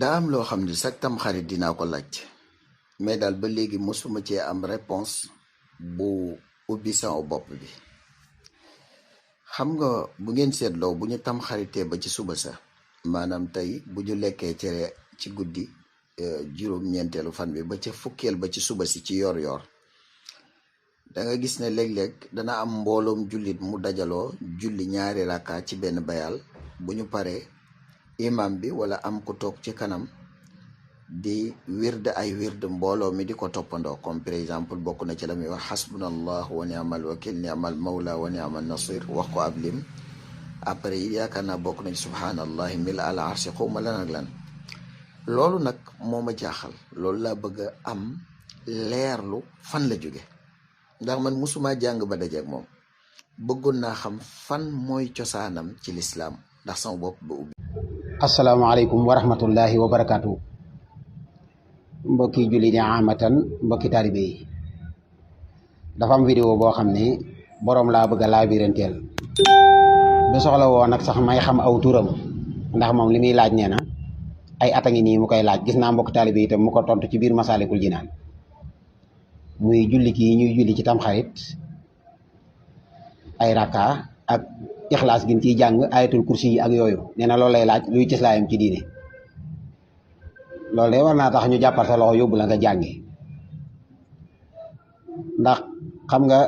daa am loo xam ne sax tam xarit dinaa ko laaj mais daal ba léegi mosuma cee am réponse bu ubbi sama bopp bi. xam nga bu ngeen seetloo bu ñu tam xaritee ba ci suba sax maanaam tey bu ñu lekkee cere ci guddi juróom-ñeenteelu fan bi ba ca fukkeel ba ci suba si ci yor-yor da nga gis ne léeg-léeg dana am mbooloom jullit mu dajaloo julli ñaari rakka ci benn bayal bu ñu paree imam bi wala am ku toog ci kanam di wird ay wird mbooloo mi di ko toppandoo comme par exemple bokk na ci la muy wax xasbunallah wa ni'mal wakil ni'mal mawla wa ni'mal nasir wax ko ab lim après yi yaakaar naa bokk na ci subhanallahi mil al arsi xawma lan ak lan. loolu nag moo ma jaaxal loolu laa bëgg a am leerlu fan la jóge ndax man musuma jàng ba dajeek moom bëggoon naa xam fan mooy cosaanam ci lislaam ndax sama bopp ba ubbi. asalaamaaleykum wa rahmatullahi wa barakaatu. mbokki julli di amatan mbokki taalibe yi dafa am vidéo boo xam ne boroom laa bëgg a laabiranteel du soxla woo nag sax may xam aw turam ndax moom li muy laaj nee na ay at a ngi nii mu koy laaj gis naa mbokki taalibe yi itam mu ko tontu ci biir Masaalikul Jinaan muy julli kii ñuy julli ci tamxarit ay rakka ak ixlaas gin ciy jàng ayatul kursi yi ak yooyu nee na loolu lay laaj luy cëslaayam ci diine loolu de war naa tax ñu jàppal sa loxo yóbbu la nga jàngi ndax xam nga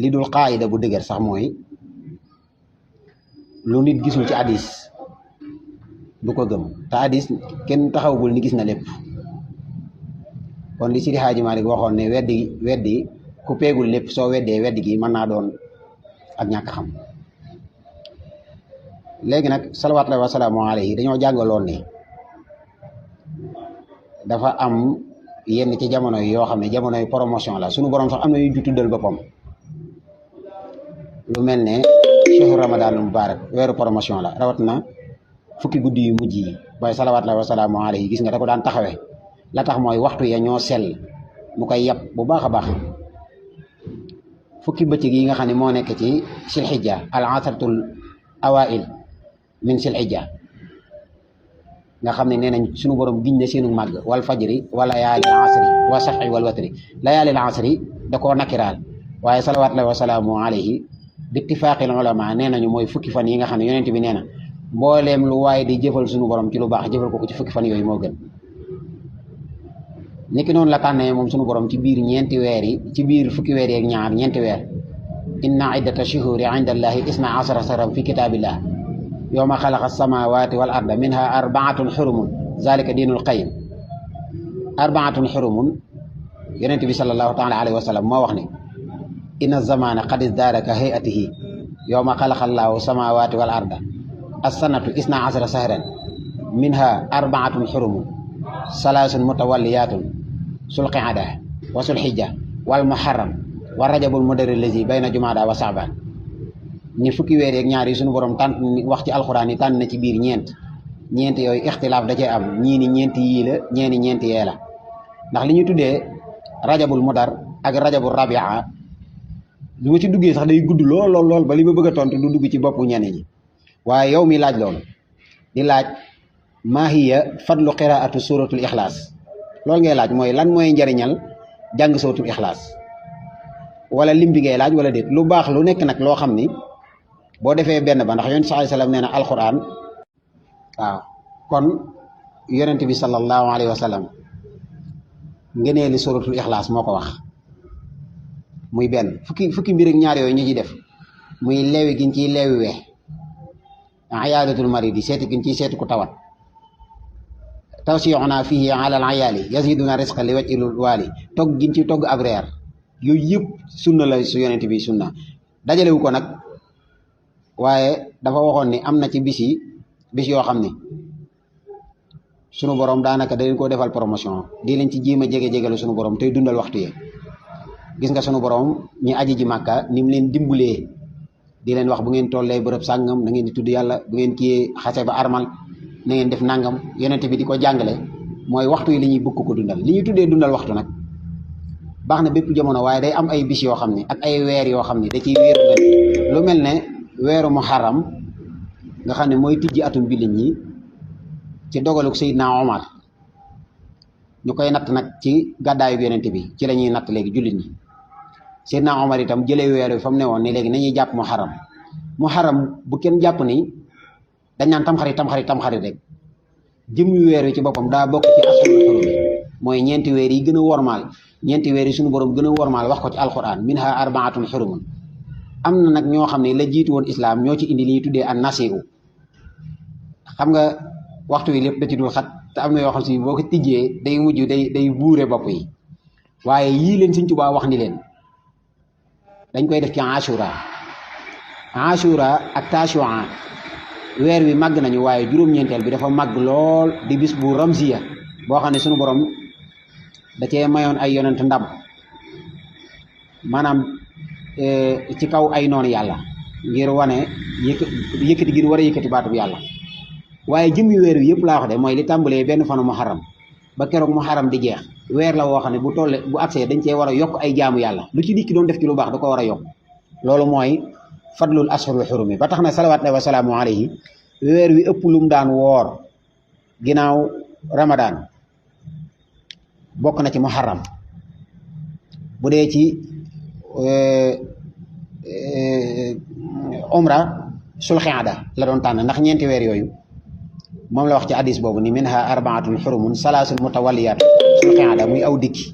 li dul qaayida bu dëgër sax mooy lu nit gisul ci hadis du ko gëm te hadis kenn taxawagul ni gis na lépp kon li Sidi Xaaji Maalik waxoon ne weddi ku peegul lépp soo weddee weddi gi mën naa doon ak ñàkk xam léegi nag salawaatullaahi wa salaamu alayhi dañoo jàngaloon ne dafa am yenn ci jamono yi yoo xam ne jamono yi promotion la sunu borom sax am na yu ju tuddal boppam lu mel ne shahru ramadan mubarak weeru promotion la rawat na fukki guddi yu mujj yi waaye salawaatullaahi wa salaamu alayhi gis nga da ko daan taxawee la tax mooy waxtu ya ñoo sell mu koy yàpp bu baax a baax fukki bëccëg yi nga xam ne moo nekk ci silxijja al asratul awail min silxijja nga xam ne nee nañ suñu borom giñ na seenu màgg wal fajri wa layaalil asri wa saf'i wal watri layaalil asri da koo nakiraal waaye salawaatullaahi wa salaamu alayhi bi ittifaaqil ulama nee nañu mooy fukki fan yi nga xam ne yonent bi nee na mbooleem lu waaye di jëfal suñu borom ci lu baax jëfal ko ci fukki fan yooyu moo gën niki noonu la tànnee moom suñu borom ci biir ñeenti weer yi ci biir fukki weer yi ak ñaar ñeenti weer inna iddata shuhuri inda allahi isna asara saram fi kitaabillah yawma xalaqa samawati wal arda minha arbaatun xurumun zalika diinul qayim arbaatun xurumun yonent bi sallallahu taala alayhi wa sallam moo wax ne inna zamana qad izdaada ka hayatihi yawma xalaqa allahu samawati wal arda assanatu isna asara sahran minha arbaatun xurumun salaasun mutawalliyatun sulqiada wa sulxijja wal muharram wa rajabul mudari lazi bayna jumaada wa saaban ni fukki weer yeeg ñaar yi suñu borom tànn wax ci alxuraan yi tànn na ci biir ñeent yooyu ixtilaaf da cee am ñii ni ñeenti yii la ñeeni ñeenti yee la ndax li ñu tuddee rajabul mudar ak rajabul rabia li ma ci duggee sax day gudd lool ba li ma bëgg a tontu du dugg ci boppu ñenn ñi waaye yow mi laaj loolu di laaj maa hiya fadlu qiraatu suratul ixlaas loolu ngay laaj mooy lan mooy njariñal jàng suratul ixlaas wala lim bi ngay laaj wala déet lu baax lu nekk nag loo xam ni boo defee benn ba ndax yonent sallallahu alayhi wa sallam nee na alquran waaw kon yonent bi sallallahu alayhi wa sallam ngeneeli suratul ixlaas moo ko wax muy benn fukki mbir ak ñaar yooyu ñu ci def muy leewi giñ ciy leewi we ayaadatul maridi seeti giñ ciy seeti ku tawat tawsi'una fihi ala al ayali yaziduna risqa li wajhil wali togg giñ ci togg ab reer yooyu yëpp sunna la su yonent bi sunna dajalewu ko nag waaye dafa waxoon ni am na ci bis yoo xam ni sunu borom daanaka dañ koo defal promotion di leen ci jéem a jege-jegelu sunu borom tey dundal waxtu yi gis nga sunu borom ñu aji ji màkka ni mu leen dimbulee di leen wax bu ngeen tollee bërëb sàngam na ngeen di tudd yàlla bu ngeen kiyee xase ba armal na ngeen def nangam yonent bi di ko jàngale mooy waxtu yi li ñuy bëgg ko dundal li ñuy tuddee dundal waxtu nag baax na bépp jamono waaye day am ay bis yoo xam ne ak ay weer yoo xam ne da ciy wéer lu mel ne weeru muharram nga xam ne mooy tijji atum jullit ñi ci dogaluk Seydina Omar ñu koy natt nag ci gàddaayu yonent bi ci la ñuy natt léegi jullit ñi Seydina Omar itam jëlee weer wi fa mu ne woon ni léegi nañuy jàpp muharram bu kenn jàpp ni dañ naan tamxarit rek jëmmi weer wi ci boppam daa bokk ci ashurul hurum mooy ñeenti weer yi gën a wormaal ñeenti weer yi suñu borom gën a wormaal wax ko ci alquran minha arbaatun xurumun am na nag ñoo xam ne la jiitu woon islam ñoo ci indi li ñuy tuddee an nasiu xam nga waxtu wi lépp da ci dul xat te am na yoo xam si boo ko tijjee day mujj day buure bopp yi waaye yii leen Sëñ Tuubaa wax ni leen dañ koy def ci ashura ak tashua weer wi màgg nañu waaye juróom-ñeenteel bi dafa màgg lool di bis bu ramziya boo xam ne suñu borom da cee mayoon ay yonent ndam maanaam ci kaw ay noonu yàlla ngir wane yëkkati gi war a yëkkati baatu bu yàlla waaye jëmmi weer wi yëpp laa wax de mooy li tàmbalee benn fanu muharram ba keroog muharram di jeex weer la woo xam ne bu agsee dañ cee war a yokk ay jaamu yàlla lu ci nit ki doon def ci lu baax da ko war a yokk loolu mooy fadlul ashurul hurumi ba tax na salawaatullahi wa salaamu alayhi weer wi ëpp lum daan woor ginnaaw Ramadan bokk na ci muharram bu dee ci umra sulxiada la doon tànn ndax ñeenti weer yooyu moom la wax ci hadis boobu ni minha arbaatun xurumun salaasul mutawaliyat sulxiada muy aw dikki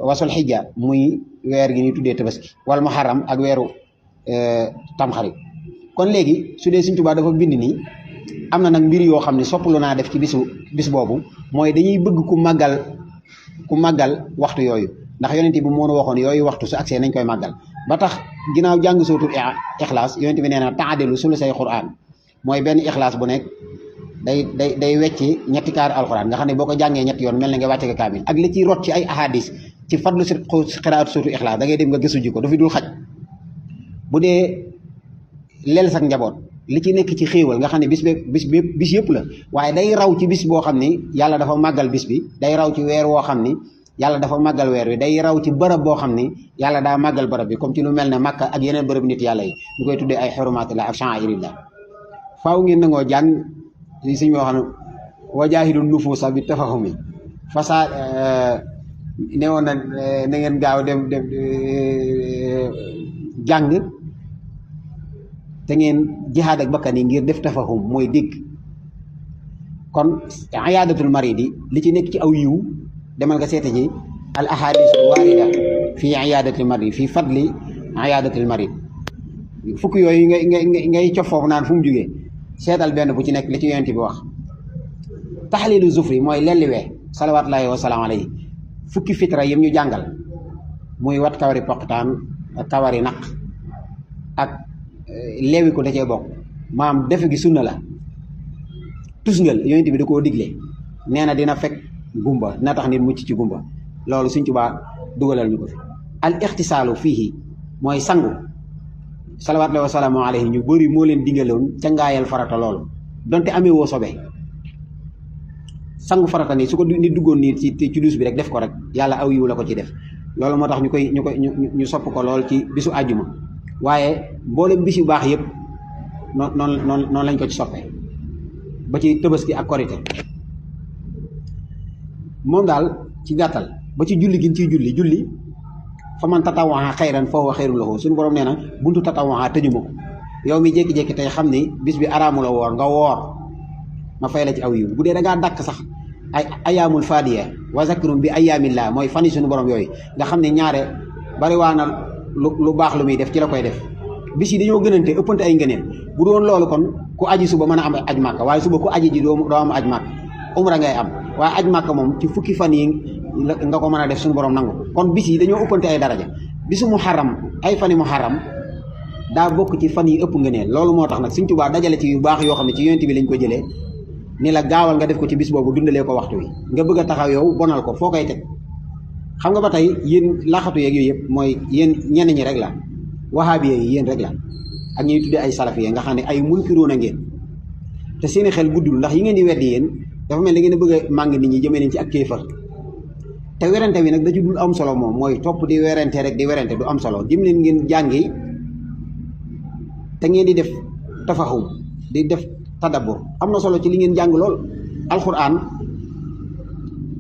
wasul xijja muy weer gi ñuy tuddee tabaski wal muharram ak weeru tamxarit kon léegi su dee Sëñ Tuubaa dafa bind nii am na nag mbir yoo xam ne soppalu naa def ci bis boobu mooy dañuy bëgg ku màggal waxtu yooyu ndax yonent bi moo waxoon yooyu waxtu su agsee nañ koy màggal ba tax ginnaaw jàng sootul ixlaas yonent bi nee na taadilu sulusay quraan mooy benn ixlaas bu nekk day wecci ñetti kaar alquran nga xam ne boo ko jàngee ñetti yoon mel na nga wàcce ko kaamil ak li ci rot ci ay ahadis ci fadlu si xiraatu sootul ixlaas da ngay dem nga gëstu ji ko du fi dul xaj bu dee leel sak njaboot li ci nekk ci xéewal nga xam ne bis yëpp la waaye day raw ci bis boo xam ni yàlla dafa màggal bis bi day raw ci weer woo xam ni yàlla dafa màggal weer wi day raw ci bërëb boo xam ni yàlla daa màggal bërëb bi comme ci lu mel ne Makka ak yeneen bërëb nit yàlla yi ñu koy tuddee ay xurumatillah ak sha'airillah faaw ngeen nangoo jàng li suñ moo xam ne wajaahidu nufuusa bi tafahumi fasa ne woon na ngeen gaaw dem jàng te ngeen jihaad ak bakkan yi ngir def tafahum mooy dégg kon iyaadatul maridi li ci nekk ci aw yiw demal nga seete ji al ahadis warida fi iyaadatil marid fi fadli iyaadatil marid fukk yooyu ngay cof foofu naan fu mu jógee seetal benn bu ci nekk li ci yonent bi wax taxlilu zufri mooy lelliwee salawaatullaahi wa salaam alayhi fukki fitra yëm ñu jàngal muy wat kawari poqtaan ak kawari naq ak leewi ko da cee bokk maam defe gi sunna la tusngal yonent bi da koo digle nee na dina fekk gumba dina tax nit mucc ci gumba loolu Sëñ Tuubaa dugalal ñu ko fi al ixtisaalu fiihi mooy sangu salawaatullaahi wa salaamu alayhi ñu bëri moo leen digaloon ca ngaayal farata loolu donte amee woo sobe sangu farata nii su ko nit duggoon nii ci duus bi rek def ko rek yàlla aw yiw la ko ci def loolu moo tax ñu sopp ko lool ci bisu àjjuma waaye mboolem bis yu baax yëpp noonu lañ ko ci soppee ba ci Tabaski ak Korite moom daal ci gàttal ba ci julli gi ciy julli fa man tatawwa'a xayran fa huwa xayrun lahu suñu borom nee na buntu tatawwa'a tëjuma ko yow mi jékki-jékki tey xam ni bis bi araamu la woor nga woor ma fay la ci aw yiw bu dee da ngaa dàkk sax ay ayaamul faadiya wa zakrum bi ayaamillah mooy fani suñu borom yooyu nga xam ne ñaare bari waa na lu baax lu muy def ci la koy def bis yi dañoo gënante ëppante ay ngëneel bu doon loolu kon ku aji suba mën a am aj màkka waaye suba ku aji ji doo am aj màkk umra ngay am waaye aj màkka moom ci fukki fan yi nga ko mën a def suñu borom nangu kon bis yi dañoo ëppante ay daraja bisu muharram ay fani muharram daa bokk ci fan yi ëpp ngëneel loolu moo tax nag Sëñ Tuubaa dajale ci yu baax yoo xam ne ci yonent bi lañ ko jëlee ni la gaawal nga def ko ci bis boobu dundalee ko waxtu wi nga bëgg a taxaw yow bonal ko foo koy teg xam nga ba tey yéen laxatu yeeg yooyu yëpp mooy yéen ñenn ñi rek la wahaabiya yi yéen rek la ak ñuy tuddee ay salafiya nga xam ne ay munkiroon a ngeen te seeni xel guddul ndax yi ngeen di weddi yéen dafa mel da ngeen a bëgg a màng nit ñi jëmee leen ci ak kéefar te werante bi nag da ci dul am solo moom mooy topp di werante rek di werante du am solo jëm leen ngeen jàngi te ngeen di def tafahum di def tadabbur am na solo ci li ngeen jàng lool. alquran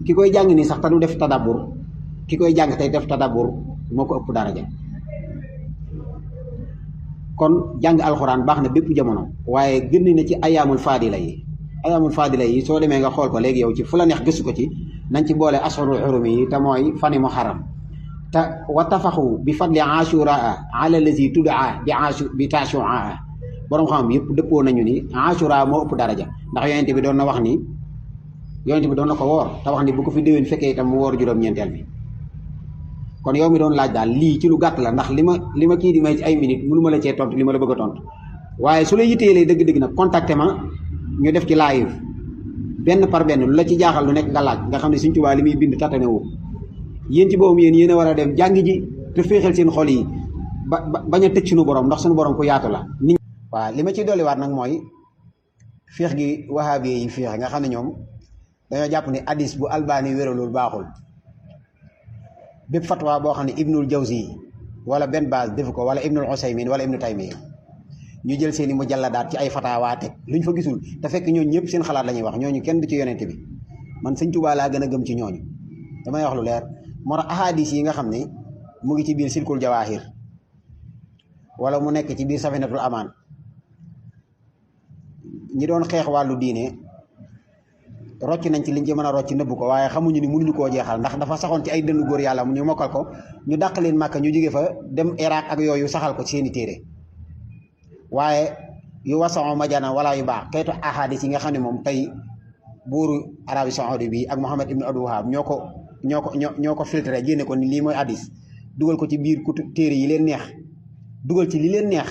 ki koy jàng nii sax te du def tadabbur ki koy jàng tey def tadabbur moo ko ëpp daraja. kon jàng alxuraan baax na bépp jamono waaye gën na ci ayaamul faadila yi soo demee nga xool ko léegi yow ci fu la neex gëstu ko ci nañ ci boole ashurul xurum yi te mooy fani muharram te wattafaxu bi fadli ashuraa ala lazi tudaa bi tashuaa borom xam yëpp dëppoo nañu ni ashura moo ëpp daraja ndax yonent bi doon na wax ni yonent bi doon na ko woor te wax ni bu ko fi déwén fekkee itam mu woor juróom-ñeenteel bi. kon yow mi doon laaj daal lii ci lu gàtt la ndax li ma kii di may ci ay minutes mënu ma la cee tontu li ma la bëgg a tontu waaye su la yitteelee dëgg-dëgg nag contacté ma ñu def ci live benn par benn lu la ci jaaxal lu nekk nga laaj nga xam ne Sëñ Tuubaa li muy bind tatane wu yéen ci boobu yéen a war a dem jàngi ji te féexal seen xol yi bañ a tëj suñu borom ndax suñu borom ku yaatu la. waaw li ma ciy dolliwaat nag mooy féex gi wahaabi yi féex nga xam ne ñoom dañoo jàpp ne hadis bu Albani wéralul baaxul. bépp fatwa boo xam ne Ibnul Jawzi wala Ben Baaz defu ko wala Ibnul Usaymin wala Ibnu Taymiya ñu jël seen i mujalladaat ci ay fatawaa teg luñ fa gisul te fekk ñooñu ñëpp seen xalaat la ñuy wax ñooñu kenn du ci yonent bi man Sëñ Tuubaa laa gën a gëm ci ñooñu damay wax lu leer moo tax ahadis yi nga xam ne mu ngi ci biir silkul jawaahir wala mu nekk ci biir safinatul amaan ñi doon xeex wàllu diine rocc nañ ci liñ ci mën a rocc nëbb ko waaye xamuñu ni mënuñu koo jeexal ndax dafa saxoon ci ay dënnu góor yàlla mu ñu mokkal ko ñu dàq leen Màkka ñu jóge fa dem Iraq ak yooyu saxal ko ci seeni téere waaye yu wasaxoo majana wala yu baax kaytu ahadis yi nga xam ne moom tey buuru Arabie Saoudi bi ak Mohammed ibn Abdul Wahab ñoo ko filtré génne ko ni lii mooy hadis dugal ko ci biir ku téere yi leen neex dugal ci li leen neex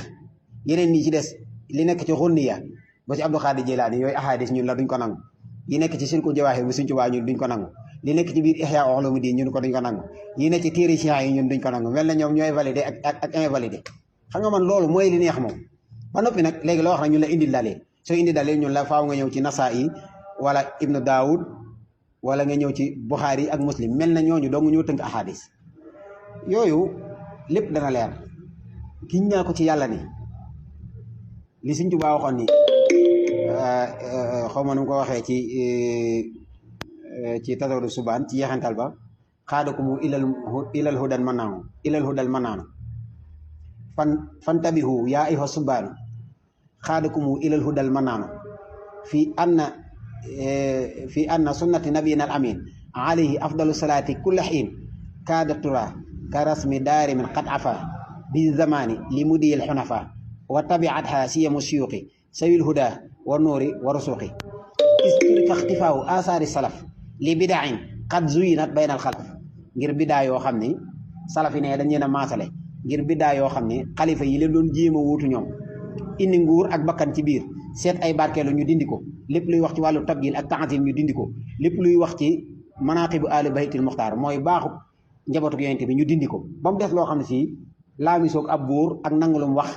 yeneen nii ci des li nekk ci xunniya ba ci Abdul Xaadir Jilaani yooyu ahadis ñun la duñ ko nangu yi nekk ci silkul jawaahir bi Sëñ Tuubaa ñun duñ ko nangu li nekk ci biir Ihya Ulumuddin ñun ko duñ ko nangu yi nekk ci téere Cheikh yi ñun duñ ko nangu mel na ñoom ñooy validé ak invalidé xam nga man loolu mooy li neex moom ba noppi nag léegi loo wax nag ñun la indil dalil soo indi dalil ñun la faaw nga ñëw ci Nasaa'i wala Ibnu Daawud wala nga ñëw ci Buxaari ak Muslim mel na ñooñu dong ñoo tënk ahadis yooyu lépp dana leer giñ naa ko ci yàlla ni li Sëñ Tuubaa waxoon ni xaw ma nu ko waxee ci tasawdu subaan ci yeexantal ba xaadakumu ilal hudal manaanu fantabihu yaa ayyuha subaanu xaadakumu ilal hudal manaanu fi anna sunnati nabiyina al amin alayhi afdalu salaati kulla xiin kaada tura ka rasmi daari min qad afa bi zamani li mudiyil xunafa wa tabiatha siyamu siyuqi sawil huda wa nuuri wa rusuqi isturika ixtifaawu asaari salaf li bidain qad zuyinat bayna al xalaf ngir bidaa yoo xam ni salaf yi ne dañ leen a maasale ngir bidaa yoo xam ne xalifa yi leen doon jéem a wuutu ñoom indi nguur ak bakkan ci biir seet ay barkeelu ñu dindi ko lépp luy wax ci wàllu tabjil ak taazim ñu dindi ko lépp luy wax ci manaaqibu aali baytil muxtaar mooy baaxu njabootu yonent bi ñu dindi ko ba mu des loo xam ne si laamisoog ab buur ak nangulum wax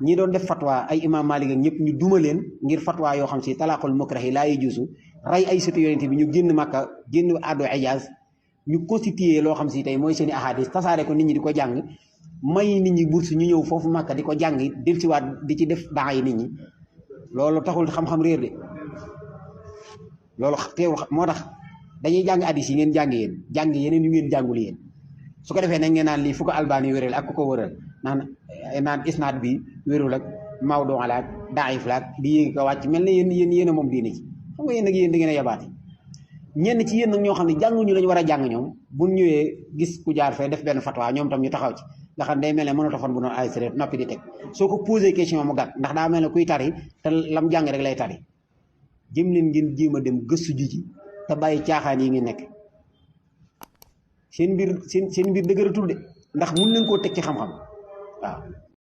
ñi doon def fatwa ay imam Malik ak ñëpp ñu duma leen ngir fatwa yoo xam si talaaqul mukrahi laa yajuuzu rey ay sëtu yonent bi ñu génn Makka génn àddu Ijaaz ñu constitué loo xam si tey mooy seeni ahadis tasaare ko nit ñi di ko jàng may nit ñi bourse ñu ñëw foofu Makka di ko jàng del siwaat di ci def daa yi nit ñi loolu taxul xam-xam réer de loolu teewul moo tax dañuy jàng hadis yi ngeen jàng yeneen yu ngeen jàngul yéen su ko defee nag ngeen naan lii fu ko Albani wéral ak ku ko wëral naan isnaad bi wérul ak mawdu la ak daif la ak di yéegi ko wàcc mel na yéen a moom diine ci xam nga yéen nag yéen da ngeen a yabaate ñenn ci yéen nag ñoo xam ne jànguñu lañu war a jàng ñoom bu ñëwee gis ku jaar fee def benn fatwa ñoom tam ñu taxaw ci nga xam day mel ne monotone bu doon enregistré noppi di teg soo ko posé question mu gàtt ndax daa mel ne kuy tari te lam jàng rek lay tari jëm leen ngeen jéem a dem gëstu ji ci te bàyyi caaxaan yi ngi nekk seen mbir dëgëratul de ndax mun nañ koo teg ci xam-xam waaw